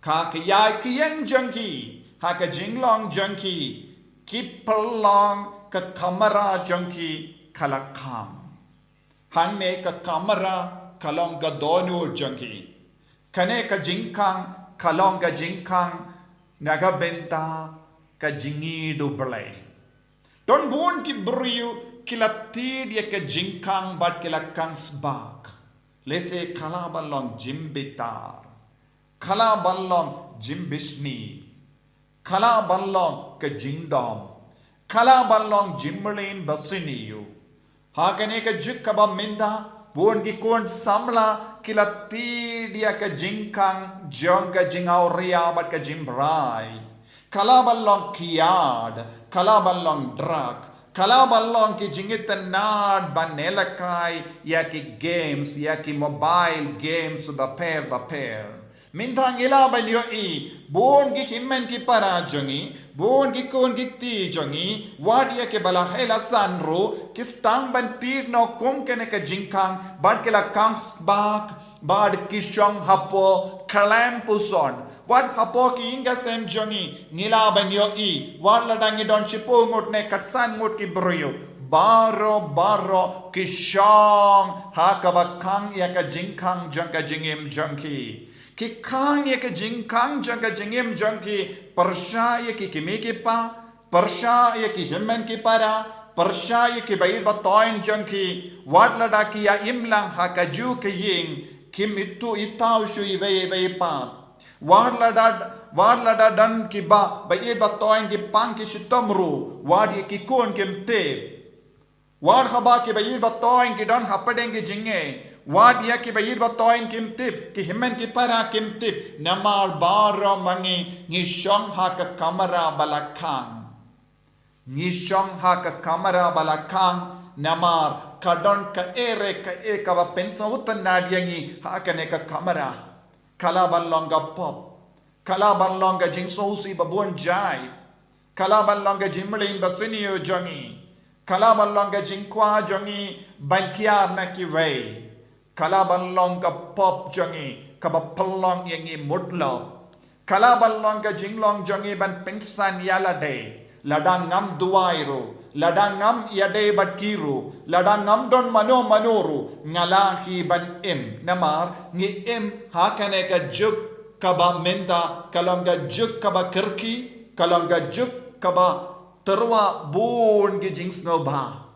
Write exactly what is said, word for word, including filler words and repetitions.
Ka ka ïaid ka ïeng jong ki, ha ka jinglong jong ki, ki pynlong ka kamra jong ki ka la khang. Hangne ka kamra ka long ka dohnud jong ki. Kane ka jingkhang ka long ka jingkhang na ka bynta ka jingïeit u Blei. Don bun ki briew ki la tied ïa ka jingkhang bad ki la khang sbak. Lehse ka la ban long jingbitar. Ka la ban long jingbishni. Ka la ban long ka jingdom. Ka la ban long jingmlien basniew. Ha kane ka juk kaba mynta, bun ki khun samla ki la tied ïa ka jingkhang jong ka jingawria bad ka jingbrai. Ka la ban long kiad, ka la ban long drug, ka la ban long ki jingitynnad ban ïalehkai ïa ki games, ïa ki mobile games bapher bapher. Mynta ngi la ban ïohi, bun ki hynmen ki para jong ngi, bun ki khun ki kti jong ngi, wat ïa kiba la heh la san ruh, ki sdang ban tied noh kum kane ka jingkhang, bad ki la khang sbak, bad ki shong hapoh khlem puson. Wat hapoh ki ïing ki sem jong ngi, ngi la ban ïohi, wat lada ngi don shiphew ngut ne khatsan ngut ki briew, baroh baroh ki shong ha kaba khang ïa ka jingkhang jong ka jingim jong ki. Ki khang ïa ka jingkhang jong ka jingim jong ki, pyrshah ïa ki kmie ki kpa, pyrshah ïa ki hynmen ki para, pyrshah ïa ki ba ïeit ba toiñ jong ki, wat lada ki ïa im lang ha kajuh ka ïing, kim ithuh ithaw shuh iwei iwei pat. Wat lada, wat lada don ki ba, ba ïeit ba toiñ ki pang ki shitom ruh, wat ïa ki khun kim tip. Wat haba ki ba ïeit ba toiñ ki don hapdeng ki jingeh. Wat ïa ki ba ïeit ba toiñ kim tip, ki hynmen ki para kim tip. Namar baroh ma ngi ngi shong ha ka kamra ba la khang. Ngi shong ha ka kamra ba la khang, namar ka don kaei re kaei kaba pynsngewtynnad ïa ngi ha kane ka kamra. Ka la ban long ka pop. Ka la ban long ka jingsngewsih ba bun jait. Ka la ban long ka jingmlien basniew jong ngi. Ka la ban long ka jingkwah jong ngi ban kiar na kiwei. Ka la ban long ka pop jong ngi, kaba pynlong ïa ngi mutlop. Ka la ban long ka jinglong jong ngi ban pynsan ïa lade. Lada ngam duwai ruh, lada ngam ïadei bad ki ruh, lada ngam don mano mano ruh, nga la hi ban im. Namar ngi im ha kane ka juk kaba mynta ka long ka juk kaba kyrkieh, ka long ka juk kaba tyrwa bun ki jingsngewbha.